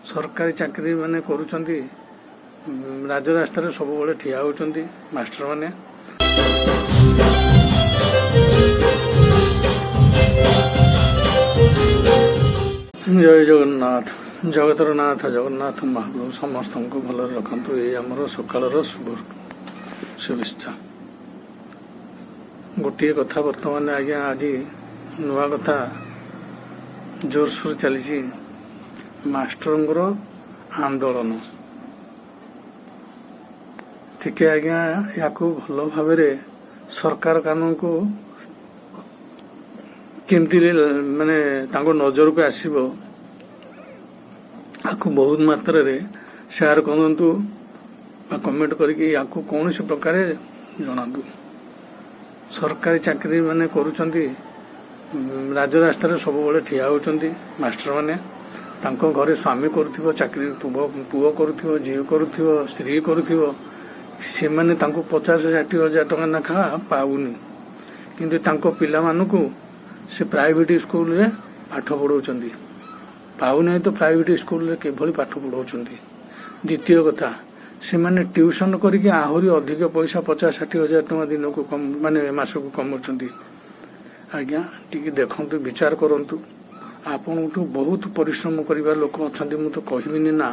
ସରକାରୀ ଚାକିରି ମାନେ କରୁଛନ୍ତି, ରାଜରାସ୍ତାରେ ସବୁବେଳେ ଠିଆ ହେଉଛନ୍ତି ମାଷ୍ଟରମାନେ। ଜୟ ଜଗନ୍ନାଥ। ଜଗତର ନାଥ ଜଗନ୍ନାଥ ମହାପ୍ରଭୁ ସମସ୍ତଙ୍କୁ ଭଲରେ ରଖନ୍ତୁ। ଏଇ ଆମର ସକାଳର ଶୁଭ ଶୁଭେଚ୍ଛା। ଗୋଟିଏ କଥା, ବର୍ତ୍ତମାନ ଆଜ୍ଞା ଆଜି ନୂଆ କଥା ଜୋରସୋର ଚାଲିଛି, ମାଷ୍ଟରଙ୍କର ଆନ୍ଦୋଳନ। ଟିକେ ଆଜ୍ଞା ୟାକୁ ଭଲ ଭାବରେ ସରକାର କାନକୁ କେମିତି ମାନେ ତାଙ୍କ ନଜରକୁ ଆସିବ, ଆକୁ ବହୁତ ମାତ୍ରାରେ ସେୟାର କରନ୍ତୁ ବା କମେଣ୍ଟ କରିକି ୟାକୁ କୌଣସି ପ୍ରକାରେ ଜଣାନ୍ତୁ। ସରକାରୀ ଚାକିରି ମାନେ କରୁଛନ୍ତି, ରାଜରାସ୍ତାରେ ସବୁବେଳେ ଠିଆ ହେଉଛନ୍ତି ମାଷ୍ଟରମାନେ। ତାଙ୍କ ଘରେ ସ୍ୱାମୀ କରୁଥିବ ଚାକିରି, ପୁଅ କରୁଥିବ, ଝିଅ କରୁଥିବ, ସ୍ତ୍ରୀ କରୁଥିବ, ସେମାନେ ତାଙ୍କୁ 50-60 ହଜାର ଟଙ୍କା ଲେଖା ପାଉନି। କିନ୍ତୁ ତାଙ୍କ ପିଲାମାନଙ୍କୁ ସେ ପ୍ରାଇଭେଟ ସ୍କୁଲରେ ପାଠ ପଢ଼ାଉଛନ୍ତି। ପାଉନାହିଁ ତ ପ୍ରାଇଭେଟ ସ୍କୁଲରେ କିଭଳି ପାଠ ପଢ଼ାଉଛନ୍ତି? ଦ୍ୱିତୀୟ କଥା, ସେମାନେ ଟ୍ୟୁସନ କରିକି ଆହୁରି ଅଧିକ ପଇସା, 50-60 ହଜାର ଟଙ୍କା ଦିନକୁ କମ ମାନେ ମାସକୁ କମାଉଛନ୍ତି। ଆଜ୍ଞା, ଟିକେ ଦେଖନ୍ତୁ, ବିଚାର କରନ୍ତୁ। ଆପଣଙ୍କଠୁ ବହୁତ ପରିଶ୍ରମ କରିବା ଲୋକ ଅଛନ୍ତି, ମୁଁ ତ କହିବିନି ନା।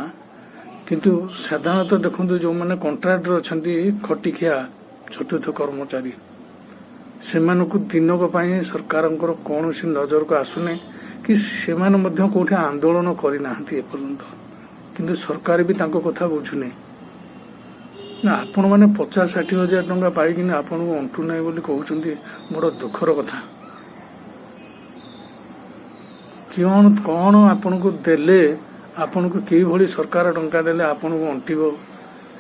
କିନ୍ତୁ ସାଧାରଣତଃ ଦେଖନ୍ତୁ, ଯେଉଁମାନେ କଣ୍ଟ୍ରାକ୍ଟର ଅଛନ୍ତି, ଖଟିଖିଆ ଚତୁର୍ଥ କର୍ମଚାରୀ, ସେମାନଙ୍କୁ ଦିନକ ପାଇଁ ସରକାରଙ୍କର କୌଣସି ନଜରକୁ ଆସୁନି କି ସେମାନେ ମଧ୍ୟ କୋଉଠି ଆନ୍ଦୋଳନ କରିନାହାନ୍ତି ଏପର୍ଯ୍ୟନ୍ତ। କିନ୍ତୁ ସରକାର ବି ତାଙ୍କ କଥା ବୁଝୁନି ନା। ଆପଣମାନେ 50-60 ହଜାର ଟଙ୍କା ପାଇକିନି ଆପଣଙ୍କୁ ଅଣ୍ଟୁ ନାହିଁ ବୋଲି କହୁଛନ୍ତି, ବଡ଼ ଦୁଃଖର କଥା। କ'ଣ କ'ଣ ଆପଣଙ୍କୁ ଦେଲେ, ଆପଣଙ୍କୁ କିଭଳି ସରକାର ଟଙ୍କା ଦେଲେ ଆପଣଙ୍କୁ ଅଣ୍ଟିବ,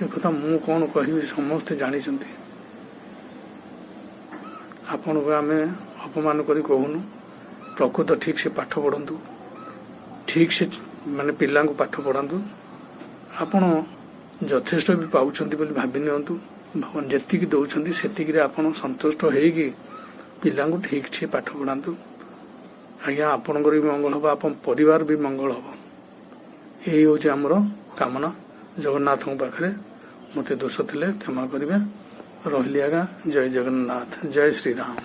ଏ କଥା ମୁଁ କ'ଣ କହିବି? ସମସ୍ତେ ଜାଣିଛନ୍ତି। ଆପଣଙ୍କୁ ଆମେ ଅପମାନ କରି କହୁନୁ। ପ୍ରକୃତ ଠିକ୍ ସେ ପାଠ ପଢ଼ନ୍ତୁ, ଠିକ୍ ସେ ମାନେ ପିଲାଙ୍କୁ ପାଠ ପଢ଼ାନ୍ତୁ। ଆପଣ ଯଥେଷ୍ଟ ବି ପାଉଛନ୍ତି ବୋଲି ଭାବି ନିଅନ୍ତୁ। ଭଗବାନ ଯେତିକି ଦଉଛନ୍ତି, ସେତିକିରେ ଆପଣ ସନ୍ତୁଷ୍ଟ ହେଇକି ପିଲାଙ୍କୁ ଠିକ୍ ସେ ପାଠ ପଢ଼ାନ୍ତୁ। ଆଜ୍ଞା, ଆପଣଙ୍କର ବି ମଙ୍ଗଳ ହେବ, ଆପଣ ପରିବାର ବି ମଙ୍ଗଳ ହେବ। ଏଇ ହେଉଛି ଆମର କାମନା ଜଗନ୍ନାଥଙ୍କ ପାଖରେ। ମୋତେ ଦୋଷ ଥିଲେ କ୍ଷମା କରିବେ। ରହିଲି ଆଜ୍ଞା। ଜୟ ଜଗନ୍ନାଥ, ଜୟ ଶ୍ରୀରାମ।